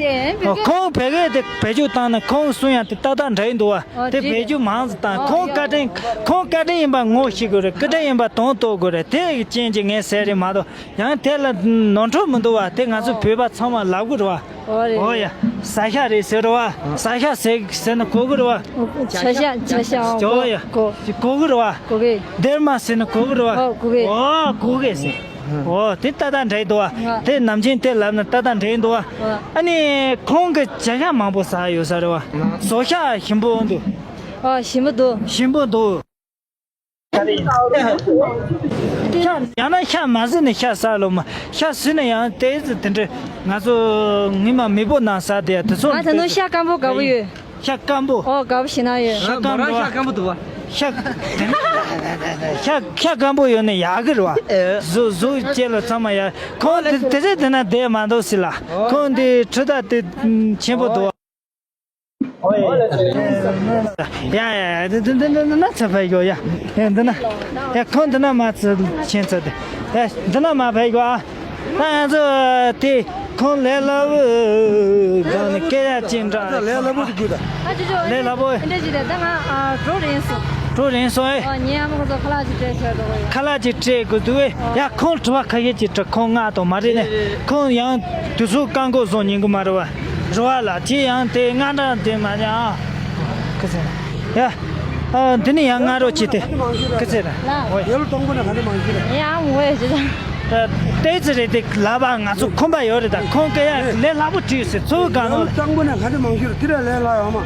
དེ་ཨེ། བོད་སྐད། ཁོང་བོད་སྐད་དེ་བེད་སྤྱོད་བཏང་ན་ཁོང་གསུང་ཡ་དེ་ཏག་ཏག་འདྲ་ཡིན་འདུག་བ། ཨ། དེ་བེད་སྤྱོད་མང་ཙམ་བཏང་། ཨ། ཁོང་བཀའ་དྲིན། ཁོང་བཀའ་དྲིན་ཡིན་པ་ངོ་ཤེས་དགོས་རེད། སྐུ་དྲིན་ཡིན་པ་དོན་རྟོགས་དགོས་རེད། དེ་རྐྱེན་གྱིས་ངས་ཟེར་རེད་མ་གཏོགས། ཡང་དེ་ལ་ནོར་འཁྲུལ་མི་འདུག་བ། དེ་ང་ཚོ་བོད་པ་ཚང་མ་ལབ་དགོས་རེད་བ། ཨོ་རེད། ཨོ་ཡ། ཟ་ཤ་རེད་ཟེར་རེད་བ། ཟ་ཤ་ཟེར་ཟེར་ན་གོ་གི་རེད་བ། བྱ་ཤ། བྱ་ཤ། ཨོ་ཡ། གོ། གོ་གི་རེད་བ། གོ་གི། སྡེར་མ་ཟེར་ན་གོ་གི་རེད་བ། ཨོ་གོ་གི། ཨོ་གོ་གི་ཟེར། ཨོ་དེ་ཏག་ཏག་འདྲ་འདུག་བ། ང་། དེ་ནམ་རྒྱུན་དེ་ལབ་ན་ཏག་ཏག་འདྲ་འདུག་བ། ཨོ། ཨ་ནི་ཁོང་གི་བྱ་ཤ་མང་པོ་ཟ་ཡོད་ས་རེད་བ། ཟོ་ཤ་ཞིམ་པོ་འདུག་ཨོ་ཞིམ་པོ་འདུག་ཞིམ་པོ་འདུག་ཤ་ཡང་ན་ཤ་མ་ཟོས་ནས་ཤ་ཟ་ལོ་མ། ཤ་ཟོས་ནས་ཡང་དེ་ཚོ་དེ་འདྲ་ང་ཚོ་ངོ་མ་མེས་པོ་ནང་ཟ་དེ་དེ་ཚོ། ང་ད་ནུ་ཤ་སྐམ་པོ་དགའ་པོ་ཡོད། ཤ་སྐམ་པོ། ཨོ་དགའ་པོ་ཞེ་ན་ཡོད། ཤ་སྐམ་པོ། ཤ་སྐམ་པོ་འདུག་བ། ཤ་ཤ་སྐམ་པོ་ཡོད་ནས་ཡག་གི་རེད་བ། ཨེ། གཟུགས་གཟུགས་བཅས་ལ་ཚང་མ་ཡག་ཁོང་དེ་དེ་ཚེ་དེ་ན་བསྡད་མ་འདུག་སི་ལ། ཁོང་དེ་འཕྲུལ་རྟ་དེ་ཆེན་པོ་འདུག་ཡ་ཡ་ཡ། འདི་འདི་འདི་འདི་ན་ཚ་བས་ཡོ་ཡ། ཡ་འདི་ན། ཡ་ཁོང་འདི་ན་མ་ཚ་ཆེན་ཚ་དེ། ཡ་འདི་ན་མ་བས་ཡོ་ཨ། ད་ང་ཚོ་དེ་ཁོང་ལས་སླ་པོ་གང་ནས་སྐད་ཡ་ཅིག་འདྲ། ལས་སླ་པོ་དེ་དགོས་ད། ཨ་ཅོ་ཅོ། ལས་སླ་པོ། འདྲ་ཅིག་ད་ད་ང་ཨ་འགྲོ་རན་སོང་། འགྲོ་རན་སོང་ཨེ། ཨ་ཉིན་ཨ་མ་ཁོ་ཚོ་ཁ་ལག་ཅིག་སྤྲད་ཆོག་འགྲོ་གི་ཡོད། ཁ་ལག་ཅིག་སྤྲད་དགོས་འདུག་ཨེ། ཡ་ཁོང་དྲི་བ་ཁ་ཤས་ཅིག་དྲི། ཁོང་ང་དང་མ་རེད་ནས་ཁོང་ཡང་དུས་ཚོད་བཀག་འགོག་བཟོ་ཉན་གི་མ་རེད་བ། རེད་བ་ལ་ཅི་ཡང་དེ་སྔ་འདྲ་དེ་མ་ཡ། ཁི་ཟེར། ཡ། ཨ་འདི་ནི་ཡང་སྔ་རོགས་ཅི་དེ། ཁི་ཟེར། ལ། ཡ་ལོ་དང་པོ་ན་ག་འདྲ་མང་ཤོས་རེད། ཡ་ངོ་ཡ་ཅི་ད། ཏེ་ཙི་རེད་དེ་ལབ་པ་ང་ཚོ་ཁོམ་པ་ཡོད་རེད་ད། ཁོང་སྐད་ཡ་ལས་སླ་པོ་བྲིས་ཟེར་ཚུར་གང་ལོ། ཡ་ལོ་དང་པོ་ན་ག་འདྲ་མང་ཤོས་རེད། དེ་ར་ལས་སླ་ཡོད་མ།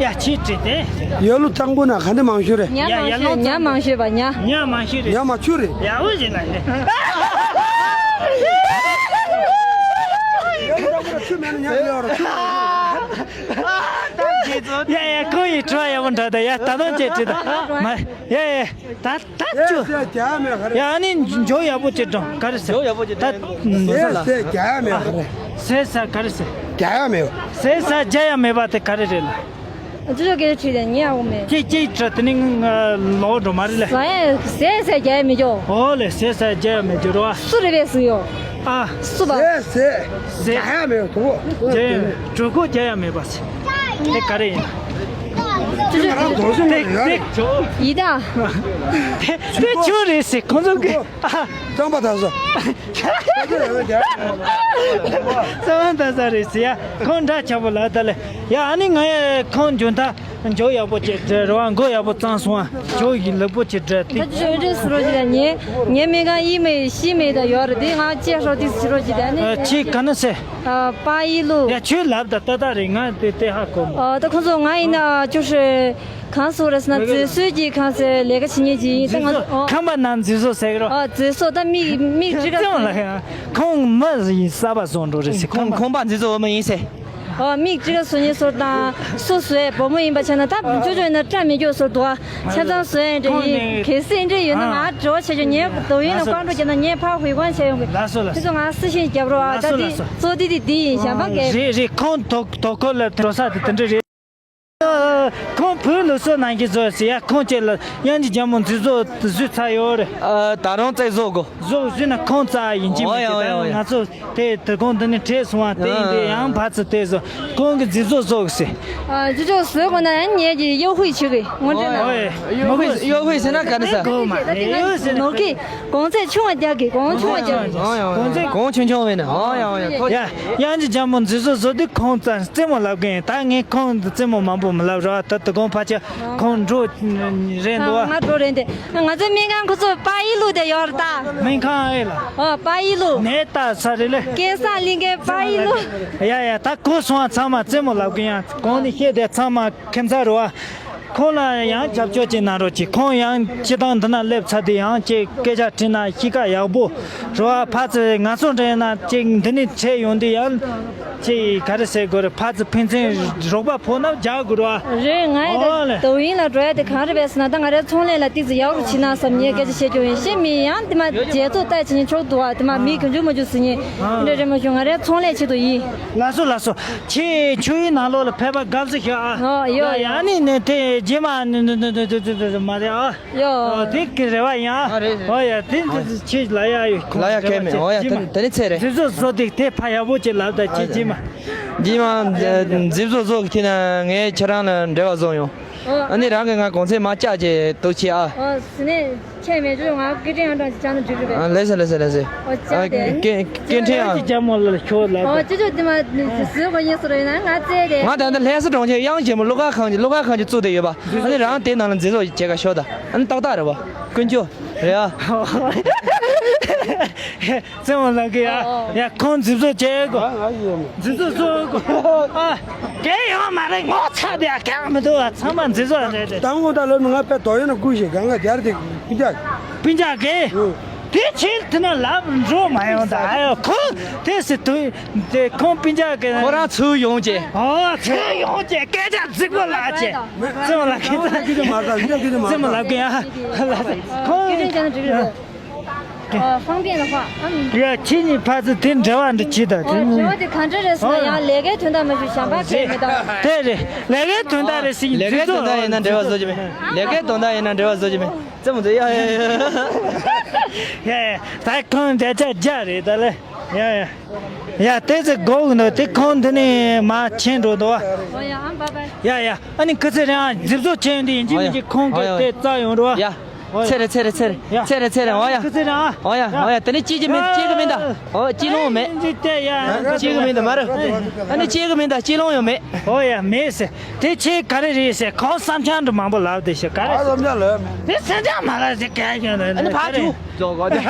ཡ་ཅི་བྲིས་དེ། ཡ་ལོ་དང་པོ་ན་ག་འདྲ་མང་ཤོས་རེད། ཉ་ཡ་མང་ཡ་ཤོས། ལོ་ཉ་མང་ཤོས་པ་ཉ། ཉ་མང་ཤོས་རེད། ཉ་མ་ཆུ་རེད། ཡ་འོ་ཞེ་ལ་ཡ། ཡ་ལོ་དང་པོ་ན་ཆུ་མེད་ན་ཉ་ཡོད་རེད། ཆུ་མེད་ན། ཡ་ཡ་ཁོ་ཡི་དྲི་བ་ཡག་པོ་འདྲ་ད། ཡ་ད་དུང་ཅེས་དྲི་ད་མ། ཡ་ཡ་ད་ད་ཆུ། ཡ་ཨ་ནི་འཇོ་ཡག་པོ་ཅེས་དྲང་ག་རེ་ཟེར། འཇོ་ཡག་པོ་ཅེས་དྲང་ག་རེ་ཟེར། ཟེར་ས་ག་རེ་ཟེར། རྒྱ་ཡ་མེད། ཟེར་ས་རྒྱ་ཡ་མེད་པ་དེ་ག་རེ་རེད་ལ། ཅི་ཅོ་སྐད་ཆ་དྲིས་ཏེ་ཉན་ཡག་པོ་མེད། ཅི་ཅི་དྲི་དེ་ནི་ལོག་འགྲོ་མ་རེད་ལ། ཟ་ཡ་ཟེར་ས་རྒྱ་ཡ་མེད་ཅོ། ཨོ་ལེ་ཟེར་ས་རྒྱ་ཡ་མེད་ཅོ་རོ། སུ་རེད་པས་སུ་ཡོ། ཨ། སུ་པ། ཟེར་ཟེར་ཟེར། རྒྱ་ཡ་མེད་དོ། རྒྱ་ཡ་མེད་གྲོད་ཁོག་རྒྱ་ཡ་མེད་པ་ཟེར། དེ་ག་རེ་ཡིན། ཅི་ཅོ་ང་རང་དོགས་ཟོན་དེ་ཡོད་དེ་རེད། ཅོ། ཡི་ད། དེ་དེ་ཆུ་རེད་ཟེར་ཁོང་ཚོ་གི། ཨ། རྩམ་པ་ད་ཟ། རྩམ་པ་ད་ཟ་རེད་ཟེར་ཡ། ཁོང་འདྲ་ཆགས་པོ་ལ་ད་ལེ། ཡ་ཨ་ནི་ང་ཡ་ཁོང་འཇོན་ཐང་འཇོ་ཡག་པོ་ཅིག་འདྲ་རེད་བ། མགོ་ཡག་པོ་གཙང་སོང་བ། འཇོ་ཡི་ལེགས་པོ་ཅིག་འདྲ་དེ། ད་ཅོ་འདྲ་སུ་རོ་ཅིག་ད་ཉེ་ཉེ་མེ་གང་ཡི་མེ་ཤི་མེ་ད་ཡོད་རེད་དེ། ང་ཅེ་ཧྲོ་ཏི་སུ་རོ་ཅིག་ད་ནི། ཨ་ཅི་ག་ན་སེ། ཨ་པ་ཡི་ལུ། ཡ་ཁྱོད་ལབ་ད་ཏག་ཏག་རེད། ང་དེ་དེ་ཧ་གོ་མོ། ཨ་ད་ཁོང་ཚོ་ང་ཡིན་ན་ཅོ་ཧྲེ། གང་སོ་རེད་ཟེར་ན་འཛུལ་སྲོལ་གྱི་གང་ཟེར་ལས་ཀ་བྱེད་མཁན་ཅིག་ཡིན། ད་ང་ཚོ་ཨོ། ཁམས་པ་ནང་འཛུལ་སྲོལ་ཟེར་གི་རོ། ཨོ་འཛུལ་སྲོལ་ད་མིག་མིག་ཅི་ག་ཁོང་མི་ཡིན་གསར་པ་བཟོ་འགྲོ་རེད་ཟེར། ཁོང་ཁོང་པ་འཛུལ་སྲོལ་མི་ཡིན་ཟེར། ཨོ་མིག་ཅི་ག་བཟོ་ཉེ་སོ་དང་སུ་བཟོས་བུ་མོ་ཡིན་པ་ཆ་ན་ད་ཅོ་ཅོ་ཡིན་ན་སྐྲ་མི་སྐྱོ་སོ་འདུག་ཆ་ཚང་བཟོས་འདྲ་ཡིན། གལ་སྲིད་འདྲ་ཡོད་ན་ང་འགྲོ་བྱ་ཆོག་ཉེ་དོ་ཡིན་ན་བཀའ་འགྲོ་བྱས་ན་ཉེ་ཕ་ཧུའི་ཀོན་བྱས་ཡོང་གི། ལགས་སོ་ལགས་སོ། ཁྱེད་ཚོ་ང་སི་ཤིང་རྒྱབ་རོགས་ཨ། ད་འདི་གཙོ་འདི་འདི་འདི་ཡིན་བྱམས་པ་གས། རེད་རེད། ཁོང་དོ་དོ་ཁོ་ལ་འགྲོ་ས་དེ་དེ་འདྲ་རེད། ཁོང་བོད་ལ། སོ་ནང་གི་བཟོ་ཟེར་ཡ། ཁོང་ཅིག་ལ་དབྱངས་ཅན་རྒྱལ་མོ་མཛེས་བཟོ་བཟོས་ཚར་ཡོད་རེད། ཨ། ད་རུང་རྩེ་བཟོ་དགོས། བཟོ་བཟོས་ན་ཁོང་རྩ་ཡིན་གཅིག་མིན་གཅིག་ད་ཡང་ང་ཚོ་དེ་དུས་གོང་འདི་ནས་བྲེས་སོང་བ་དེ་ཡིན་དེ་ཡང་ཕར་ཚུར་དེ་བཟོ། ཁོང་གི་མཛེས་བཟོ་བཟོ་གི་ཟེར། ཨ། ཅོ་ཅོ་བཟོས་དགོས་ན་ཡང་ངེད་ཀྱི་གཡོ་ཧུད་བྱེད་གི་ངོ་འདྲེ་ན། ཨོ་ཡ། གཡོ་ཧུད། གཡོ་ཧུད་ཟེར་ན་ག་རེ་ཟེར། གོ་མ་ནི་གཡོ་ཟེར་ན་ནོ་ཀི། གོང་ཚད་ཆུང་བ་རྒྱག་གི། གོང་ཆུང་བ་རྒྱག་གི། ཨོ་ཡ། ཨོ་ཡ། གོང་ཆུང་ཆུང་བས་ན། ཨོ་ཡ། ཨོ་ཡ། ཡ། དབྱངས་ཅན་རྒྱལ་མོ་མཛེས་བཟོ་བཟོ་དུས་ཁོང་རྩ་རྩེད་མོ་ལབ་གི་ཡིན། ད་ངས་ཁོང་རྩེད་མོ་མང་པོ་མི་ལབ་རོགས། ད་དུས་གོང་ཕལ་ཆེར་ཁོང་འགྲོ་རན་འདུག་བ། ང་འགྲོ་རན་དེ། ང་ཚོའི་སྨན་ཁང་ཁོ་ཚོ་པ་ཡི་ལུ་དེ་ཡོད་རེད་ད། སྨན་ཁང་ཨེ་ལ། ཨོ། པ་ཡི་ལུ། ནས་ད་ས་རེད་ལེ། སྐལ་བཟང་གླིང་གའི་པ་ཡི་ལུ། ཡ་ཡ། ད་གོ་སོང་བ། ཚང་མ་རྩེད་མོ་ལབ་གི་ཡིན། གོང་ནས་བཤད་དེ་ཚང་མ་ཁྱིམ་ཚང་རེད་བ། ཁོང་ལ་ཡང་རྒྱབ་སྐྱོར་ཅིག་གནང་རོགས་གྱིས། ཁོང་ཡང་སྤྱི་བཏང་འདི་ན་སླེབས་ཚར་དུས་ཡང་ཅིག་སྐད་ཆ་དྲིས་ན་གཤིས་ཀ་ཡག་པོ་རེད་བ། ཕར་ཚུར་ང་ཚོ་འདྲ་ཡིན་ན་ཅིག་འདི་ནས་བྲེས་ཡོང་དུས་ཡང་ཅིག་ག་རེ་ཟེར་དགོས་རེད། ཕར་ཚུར་ཕན་ཚུན་རོགས་པ་ཕོག་ན་རྒྱག་དགོས་རེད་བ། རེད། ང་ཡི་ཨོ་ལེ། ད་དོ་དབྱིངས་ལ་འགྲོ་ཡ་དེ་གང་རེད་པས་ཟེར་ན། ད་ང་རའི་ཚོང་ལས་ལ་ཏིག་ཙི་ཡག་རུ་ཕྱིན་ན་བསམ་ངས་སྐད་ཆ་བཤད་རྒྱུ་ཡིན། ཤེས་མི་ཡང་དེ་མ་རྒྱལ་ཚོགས་ལྟ་བྱེད་མཁན་ཕྱོགས་འདུག་བ། དེ་མ་མི་གང་བྱུང་མ་བྱུང་ཟེར་མཁན་འདྲ་རེད་མ་བྱུང་། ང་རའི་ཚོང་ལས་ཆེད་དུ་ཡིན། ལགས་སོ་ལགས་སོ། ཁྱེད་ཆུ་ཡི་ནང་ལོགས་ལ་ཕེབས་པ་དགའ་བསུ་ཞུ་ཨ། ཨོ་ཡོ་ཡ་ཡོ། ཨ་ནི་ནས་དེ་རྗེས་མ་ནི་ནི་ནི་ནི་ནི་ནི་མ་རེད་ཨ། ཡོ། ཨོ་དེ་གི་རེ་བ་ཡིན་ཨ། ཨ་རེད་རེད། ཨོ་ཡ་དེ་དེ་ཆེ་ལ་ཡ་ཡོད་ཁོང་ལ་ཡ་རེ་བ་ཁས་མེད། ཆེ་ཨོ་ཡ་རྗེས་མ་དེ་དེ་ནི་ཚེ་རེད། མཛེས་བཟོ་བཟོ་དེ་དེ་ཕ་ཡག་པོ་ཅིག་ལབ་ད་ཁྱེད་རྗེས་མ། རྗེས་མ་མཛེས་བཟོ་བཟོ་གི་ཁྱེད་ན་ངས་ཁྱེད་རང་ལ་འབྲེལ་བ་བཟོ་ཡོང་། ཨོ། ཨ་ནི་རང་གི་ང་གོང་ཚད་མ་བཅག་ཅེས་འདུག་ཆེ་ཨ། ཨོ་ཟི་ནས། ཁྱེད་མེད་ཆུ་ང་སྐད་འཕྲིན་ཨང་གྲངས་ཅིག་བཅར་ན་འགྲིག་རེད་པས། ཨ་ལེ་ས་ལེ་ས་ལེ་ས། ཨོ་ཅག་དེ། སྐད་སྐད་འཕྲིན་ཨང་། ཅི་ཅག་མོ་ལ་ཁྱོད་ལ། ཨོ་ཅི་ཅོ་དེ་མ་ཟོས་གོ་ཡིན་སོ་རེད་ན་ང་བཙལ་དེ། ང་ད་ལྟ་ལྷ་ས་གྲོང་ཁྱེར་གཡང་ཆེན་མོ་གླུ་གར་ཁང་གི་གླུ་གར་ཁང་གི་བཙུགས་བསྡད་ཡོད་པ། ཨ་ནི་རང་དེ་ནང་ལ་མཛེས་བཟོ་བྱེད་ག་ཤོག་ད། ཨ་ནི་ཏག་ཏག་རེད་པ། དཀོན་མཆོག་རེད་ཨ། རྩེད་མོ་ལངས་གི་ཡ། ཨོ། ཡ་ཁོང་མཛེས་བཟོ་བྱེད་གོ། ང་ང་ཡིན། མཛེས་བཟོ་བཟོ་གོ། ཨ། གལ་ཡོད་མ་རེད། ངོ་ཚ་དེ་ཡ་གལ་མི་འདུག་ཚང་མ་མཛེས་བཟོ་རེད་དེ། དང་པོ་ད་ལོ་ནི་ང་དཔེ་དོ་ཡོད་ན་ཀུན་ཞིག་གང་ག་རྒྱར་དེ་སྤུན་ཀྱག་སྤུན་ཀྱག་གི། ཨུ། དེ་ཕྱིར་དེ་ན་ལབ་འགྲོ་མ་ཡོང་ད། ཨ་ཡོ་ཁོང་དེ་སི་དུ་དེ་ཁོང་སྤུན་ཀྱག་གི། ཁོ་རང་ཚུར་ཡོང་ཅེ། ཨོ་ཚུར་ཡོང་ཅེ་སྐད་ཆ་རྫིག་པོ་ལབ་ཅེ། རྩེད་མོ་ལངས་གི་ད། རྩེད་མོ་ལངས་གི་ཡ། ཁོང་། ཨ། 方便的话，嗯。 ཡ་ཁྱེད་གཉིས་ཕར་ཚུར་དེ་འབྲེལ་བ་འདི་ཅི་དང་དེ། འབྲེལ་བ་དེ་ག་འདྲ་རེད་ཟེར་ན་ཡང་ལས་ཀའི་དོན་དག་མ་ཞུ་གཞན་པ་གལ་མི་འདུག་དེ་རེད། ལས་ཀའི་དོན་དག་རེད་ཟེར་གྱི། ལས་ཀའི་དོན་དག་ཡིན་ན་འབྲེལ་བ་བཟོ་གི་མེད། ལས་ཀའི་དོན་དག་ཡིན་ན་འབྲེལ་བ་བཟོ་གི་མེད། རྩེད་མོ་རྩེ་ཡ་ཡ་ཡ། ཡ་ཡ་ད་ཁོང་འདྲ་ཆགས་རྒྱ་རེད་ད་ལེ། ཡ་ཡ། ཡ་དེ་ཚེ་དགོས་གི་འདུག་དེ་ཁོང་འདི་ནས་མ་ཕྱིན་འགྲོ་འདུག་ཡ་ཡ། ཨ་ནི་ཁི་ཚེ་རང་མཛེས་བཟོ་བྱས་ཡོང་དུས་ཡིན་གཅིག་མིན་གཅིག་ཁོང་གི་དེ་རྩ་ཡོང་རོགས། ཡ། ཚེ་རེ་ཚེ་རེ་ཚེ་རེ། ཡ། ཚེ་རེ་ཚེ་རེ། ཨོ་ཡ། ཁི་ཚེ་རང་ཨ། ཨོ་ཡ་ཨོ་ཡ། དེ་ནི་སྐྱེ་གི་མེད། སྐྱེ་གི་མེད་ད། ཨོ་སྐྱེ་ལོང་མེད། ཨ་ནི་དེ་ཡ། སྐྱེ་གི་མེད་ད་མ་རེད། ཨ་ནི་སྐྱེ་གི་མེད་ད། སྐྱེ་ལོང་ཡང་མེད། ཨོ་ཡ་མེད་ཟེར། དེ་ཁྱེད་ག་རེ་རེད་ཟེར། ཁོང་བསམ་འཆར་འདྲ་མང་པོ་ལབ་བསྡད་ཤག་ག་རེ། ཨ་བསམ་འཆར་ལབ། དེ་བསམ་འཆར་མ་ལབ་ཟེར་ག་ཡ་ཡོད་ན། ཨ་ནི་ཕར་ཚུར་རྫོགས་གོ་དེ།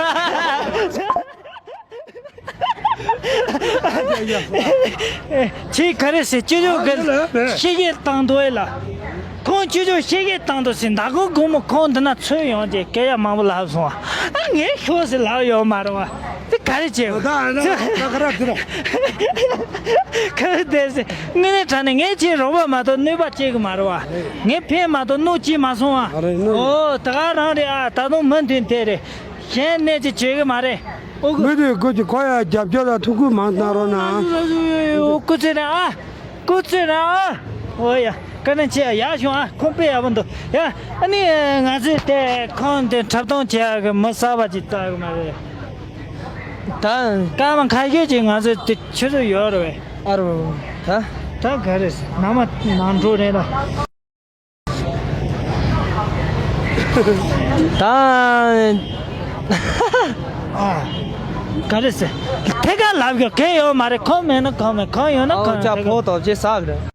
ཁྱེད་ག་རེ་ཟེར། ཅོ་ཅོ་གི་ཤེས་བྱའི་སྟངས་དུ་ཨེ་ལ། ཁོང་ཅོ་ཅོ་ཤེས་བྱའི་སྟངས་དུ་ཟེར། མདང་དགོང་དགོང་མོ་ཁོང་འདི་ན་ཚུར་ཡོང་རྗེས་སྐད་ཡ་མང་པོ་ལབ་སོང་བ། ཨ་ངས་ཤོག་ཟེར་ལབ་ཡོད་མ་རེད་བ། དེ་ག་རེ་བྱེད། ད་ད་ད་ག་རེ་དེ་རེད། ག་རེ་དེ་ཟེར། དངོས་གནས་དྲང་གནས་ངས་ཁྱེད་རོགས་པ་མ་གཏོགས་གནོད་པ་བྱེད་གི་མ་རེད་བ། ངས་ཕན་མ་གཏོགས་གནོད་བྱེད་མ་སོང་བ། ཨོ་ད་ག་རང་རེད་ཨ། ད་དུང་མུ་མཐུད་དེ་རེད། གཞན་གནས་ཅི་བྱེད་གི་མ་རེད། ཨོ་གི། མི་དེ་ཁོ་ཅི་ཁོ་ཡ་རྒྱབ་སྐྱོར་དང་ཐུགས་ཁུར་མང་གནང་རོགས་གནང་། ཨོ་སྐུ་ཚེ་རིང་ཨ། སྐུ་ཚེ་རིང་ཨ། ཨོ་ཡ། བཀའ་དྲིན་ཆེ་ཡ། ཡག་བྱུང་ཨ། ཁོང་དཔེ་ཡག་པོ་འདུག་ཡ། ཨ་ནི་ང་ཚོས་དེ་ཁོང་དེ་འཁྲབ་སྟོན་བྱེད་ཡག་གི་མི་གསར་པ་ཅིག་བཙལ་གི་མ་རེད། ད་སྐར་མ་ཁ་ཤས་ཅིག་ང་ཚོས་དེ་ཆུ་ཚོད་ཡོད་རེད་བས། ཨ་རོ། ད། ད་ག་རེ་ཟེར། ནང་མ་ནང་འགྲོ་རེད་ལ། ད། ཨ། ག་རེ་ཟེར། ཐད་ཀར་ལབ་རྒྱུ་གལ་ཡོད་མ་རེད། ཁོང་མེད་ན་ཁོང་མེད། ཁོང་ཡོད་ན་ཁོང་ཡོད། ཨོ་ཅག་ཕོ་དོ་ཅེ་ཟག་རེད།